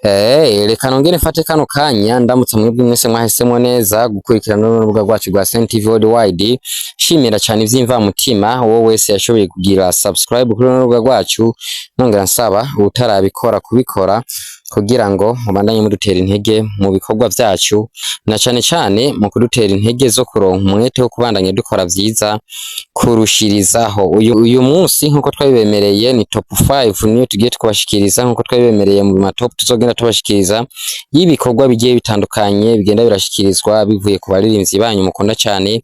Reka nongere mfate kano kanya ndamutsa mwebwe mwese mwahisemo neza gukurikirana n'urubuga rwacu rwa Saint TV Worldwide, shimira cyane ivy'imvamutima wowe wese yashoboye kugira subscribe kuri runo rubuga rwacu, nongera nsaba utarabikora kubikora kugira ngo mubandanye mudutera intege mu bikorwa vyacu, na cane cane mu kudutera intege zo kuronka umwete wo kubandanya dukora vyiza kurushirizaho. Uyu munsi nkuko twabibemereye ni top 5 niyo tugiye kubashikiriza, nkuko twabibemereye mu ma top tuzogenda tubashikiriza y'ibikorwa bigiye bitandukanye bigenda birashikirizwa bivuye ku baririmbyi banyu mukunda cyane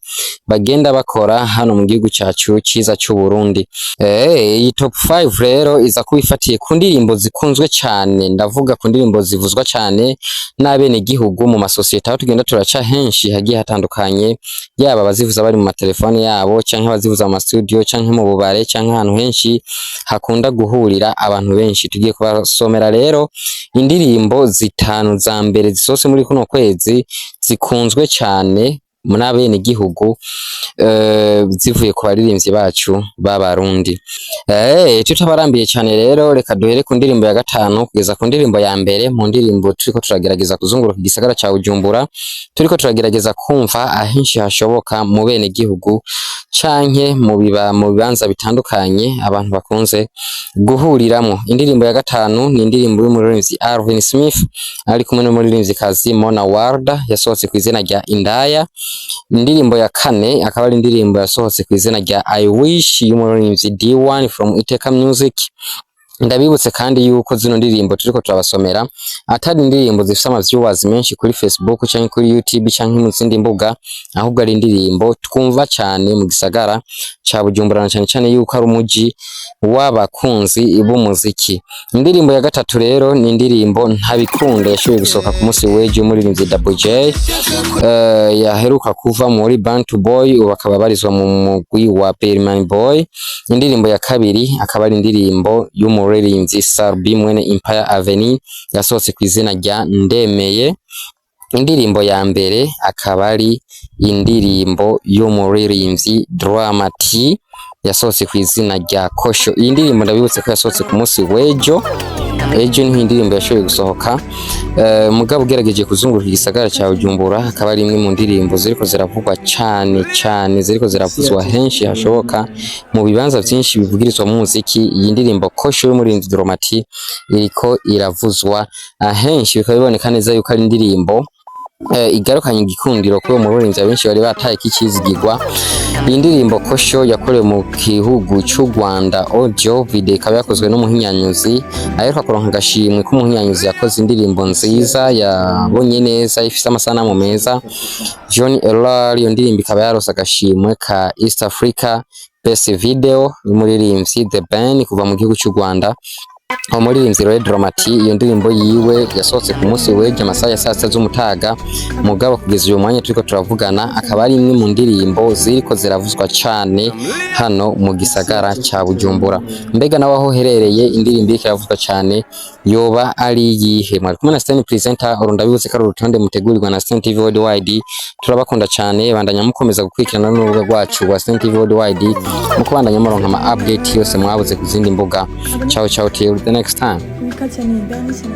bagenda bakora hano mu gihugu cyacu ciza cy'u Burundi. Iyi top 5 rero iza kuba ifatiye ku ndirimbo zikunzwe cyane, ndavuga ku ndirimbo zivuzwa cyane n'abene gihugu mu masosiyete aho tugenda turaca henshi hagiye hatandukanye, yaba abazivuza bari mu matelefone yabo canke abazivuza mu mastudio canke mu bubare canke ahantu henshi hakunda guhurira abantu benshi. Tugiye kubasomera rero indirimbo zitanu za mbere zisohotse muri kuno kwezi zikunzwe cyane n'abene gihugu, zivuye ku baririmbyi bacu b'Abarundi. Tutabarambiye cyane rero, reka duhere ku ndirimbo ya gatanu kugeza ku ndirimbo ya mbere mu ndirimbo turiko turagerageza kuzunguruka igisagara ca Bujumbura, turiko turagerageza kumva ahenshi hashoboka mu bene gihugu canke mu bibanza bitandukanye abantu bakunze guhuriramo. Indirimbo ya gatanu ni indirimbo y'umuririmbyi Alvin Smith ari kumwe n'umuririmvyikazi Mona Warda, yasohotse ku izina rya Indaya. Indirimbo ya kane akaba ari indirimbo yasohotse ku izina rya I Wish y'umuririmbyi D1 from Iteka Music. Ndabibutse kandi yuko zino ndirimbo turiko turabasomera atari indirimbo zifise ama viewers menshi kuri Facebook canke kuri YouTube canke mu zindi mbuga, ahubwo ari indirimbo twumva cyane mu gisagara ca Bujumbura, na cane cane yuko ari umuji w'abakunzi b'umuziki. Indirimbo ya gatatu rero ni indirimbo Ntabikunda yashoboye gusohoka ku munsi w'ejo, umuririmbyi Double J, yaheruka kuva muri Bantu Boy, ubu akaba abarizwa mu mugwi wa Berman Boy. Indirimbo ya kabiri akaba ari indirimbo y'umuririmbyi Sarbi mwene Empire Avenue, yasohotse ku izina rya Ndemeye. Indirimbo ya mbere akaba ari indirimbo y'umuririmbyi Drama T, yasohotse ku izina rya Kosho. Iyi ndirimbo ndabibutse ko yasohotse ku munsi w'ejo, ejo niho indirimbo yashoboye gusohoka. Mugabo ugerageje kuzunguruka igisagara ca Bujumbura, akaba ari imwe mu ndirimbo ziriko ziravugwa cane cane, ziriko ziravuzwa henshi hashoboka mu bibanza vyinshi bivugirizwamo umuziki. Iyi ndirimbo Kosho y'umuririmbyi Drama T iriko iravuzwa ahenshi, bikaba biboneka neza yuko ari indirimbo igarukanye igikundiro kuri uwo muririmbyi abenshi bari bataye k'icizigirwa. Iyi ndirimbo Kosho yakorewe mu gihugu c'u Rwanda, audio video ikaba yakozwe n'umuhinyanyuzi aheruka kuronka agashimwe k'umuhinyanyuzi yakoze indirimbo nziza yabonye neza ifise amasanamu meza, John Elor. Iyo ndirimbo ikaba yaronse agashimwe ka East Africa Best Video y'umuririmbyi The Ben kuva mu gihugu c'u Rwanda. Uwo muririmbyi rero Drama T, iyo ndirimbo yiwe yasohotse ku munsi w'ejo amasaha ya saa sita z'umutaga, mugabo kugeza uyu mwanya turiko turavugana akaba ari imwe mu ndirimbo ziriko ziravuzwa cane hano mu gisagara ca Bujumbura. Mbega nawe aho uherereye indirimbo iriko iravuzwa cane yoba ari iyihe? Mwari kumwe na Stan Presenter, uru ndabibutse ko ari urutonde mutegurirwa na Stan TV Worldwide. Turabakunda cane, bandanya mukomeza gukurikirana n'urubuga rwacu rwa Stan TV Worldwide mu kubandanya muronka ama update yose mwabuze ku zindi mbuga. Ciao ciao, till the next time. Wikacha ni ndani sana.